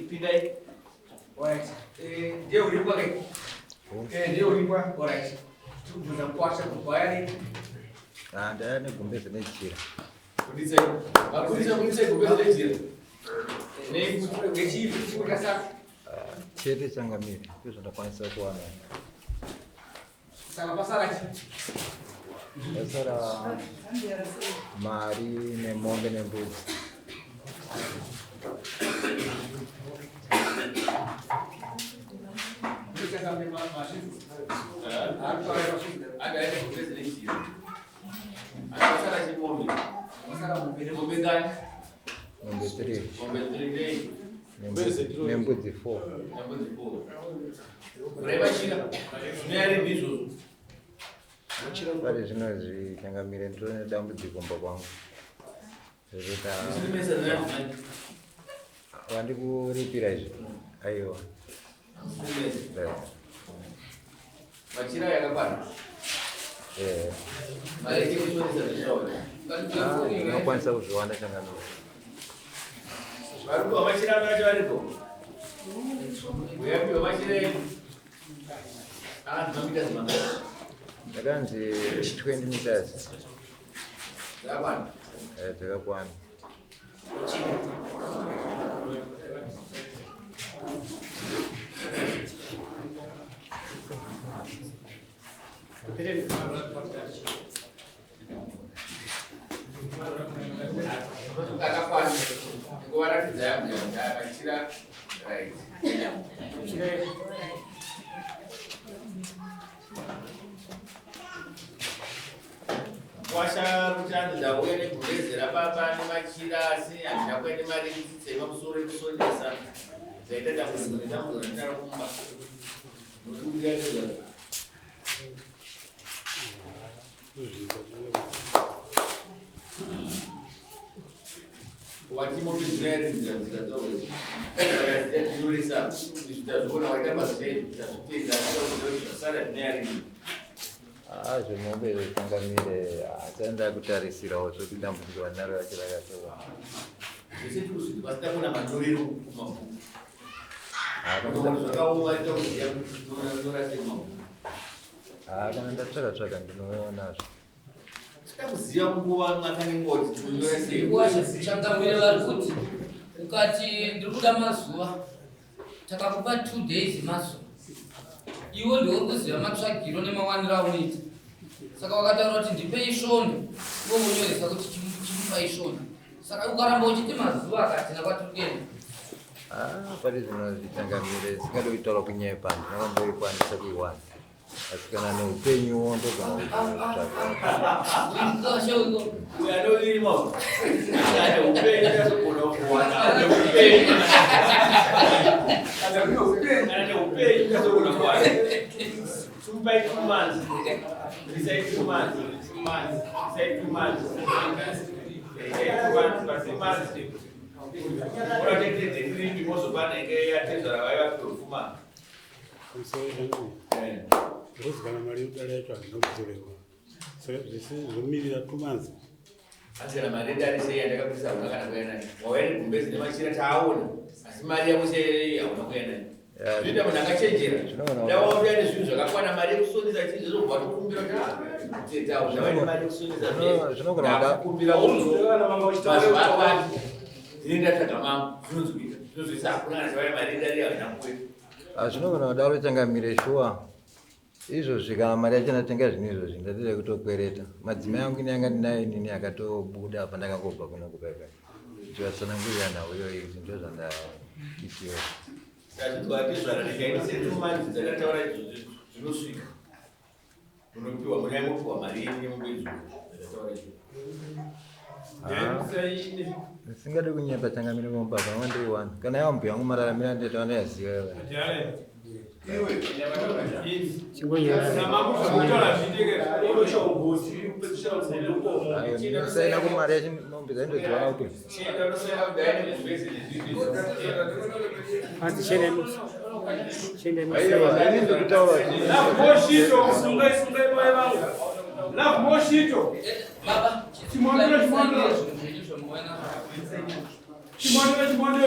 Pindai. Alright. Ndiye uripo ke? Ndiye uripo. Alright. Tikubvunza mukwasha kuti waya nei? Ah, ndaya negumbeze nejira. Buditsai. Vakurisa buditsai gumbeze nejira. Nei Nechii chikuda saka? Ah, chete changamire ndozvandakwanisa kuwana. Saka pasara chii? Pasara mari nemombe nembudzi. Andaenda gumbeze nejira. Pasara chii mombe? Mombe ngani? Mombe 3 Mombe 3 nei? Nembudzi 4. Nembudzi 4. Kureva chira. Zvinoyari izvozvo. Pari zvino izvi changamire ndiri nedambudziko kumba kwangu. Zvekuti Zviri mese zvinoyari. vandikuripira izvi. Aiwa. Zviri mese. Eh, Machira yakakwana. Eh. Mari yekushonesa zvichaona. Ah, ndinokwanisa kuzviwana changamire. Varikuwa machira vacho varipo. Uyapiwa machira enyu. Ah, mamita mangani? Ndakanzi 20 meters. Zvakakwana. Eh, dzakakwana. Akakwana. Ndikuvaratidza yambuya kuti aya machira right. Kwasha ruchando ndauya negumbeze rababa nemachira asi handina kuya nemari yekutsitsa yepamusoro yekusonesa. Ndaita dambudziko nedambudziko randinaro kumba. Nokuti nezvazvo. Wati mombe dzinoyaridzira nzira dzavo idzi. Tinyoresa izvi tazviona waita mazei tazvitenda zvasara zvinoyaridzira. Ah, zvemombe changamire hachaenda kutarisirawo zvekuti dambudziko randinaro racho rakatova. Zvese tikusvika pasina kuona manyorero kumabhuku. Ah, kana Unoona zvakaoma ita kuziva kuti tinonyora sei mumabhuku. Ah, kana ndatsvaka tsvaka ndinoonazvo. Tida kuziva nguva mwaka nenguva kuti tinonyora sei. Mukwasha changamire vari kuti ukati ndiri kuda mazuva takakupa 2 days mazuva iwe ndiwe uri kuziva matsvagiro nemawaniro aunoita saka wakataura kuti ndipei svondo iwe wonyoresa kuti chimupai svondo saka ukaramba uchiti mazuva akatina kwatiri kuenda. Ah, pari zvino zvichangamire singade kutaura kunyepa ndinondoikwanisa kuiwana asi kana neupenyuwo ndogona kutsvaka. Uyo anovirima uyu. Ane upenyu achazogona kuwana. Ane upenyu. Ane upenyu achazogona kuwana. 2 by 2 months. Beside 2 months. 2 months. Beside 2 months. 2 months. But 2 months. Ora tete tiri ndimozopana inge yatezvara vaiva kutofuma. Pamusoro changu because kana mari yekudara yacho handina kudzorerwa saka zvese zvomirira 2 months. Asi kana mari yedare sei yandakabvisa hauna kana kuya nayo. Wauya negumbezi nemachira taaona. Asi mari yako sei hauna kuya nayo. Zvinoita munhu akachenjera. Dai wauya nezvinhu zvakakwana mari yekusonesa chii zvozobva watokumbira kuti tetawo zvava nemari yekusonesa Zvinogona kuda- ndakumbira mazuva akati ndine ndatsvaga mangu zvinonzwika zvinonzwisa hakuna kana chavaya mari yedare haina kuya. Ah, zvinogona kudaro changamire shuwa izvozvi kana mari yacho ndatenga zvinhu izvozvi ndatida kutokwereta madzimai angu ini anga ndinayo inini akatobuda pandakangobva kuno kupaipai ndichivatsanangurira nhau iyoyi kuti ndo zvandaitiwa. Tazvinzwa tezvara ndikaita se2 months dzakataura izvozvo zvinosvika. Munopiwa muri yaimopiwa mari yenyu yemombe izvozvo dzakataura izvozvo. Ndisingade kunyepa changamire mubaba wandiriwana kana yawambuya yangu mararamiro andoita vandayaziva iwe. Ayo ndinosaina kumari yacho mombe dzaindodziwana kupi? Hanzi chendai. Aiwa, ini ndikutaura. Love sungai sungai mai vangu. Love moshito. Baba. Chimondoro, chimondoro. Zvinhu zvenyu zvamuona. Chimondoro, chimondoro.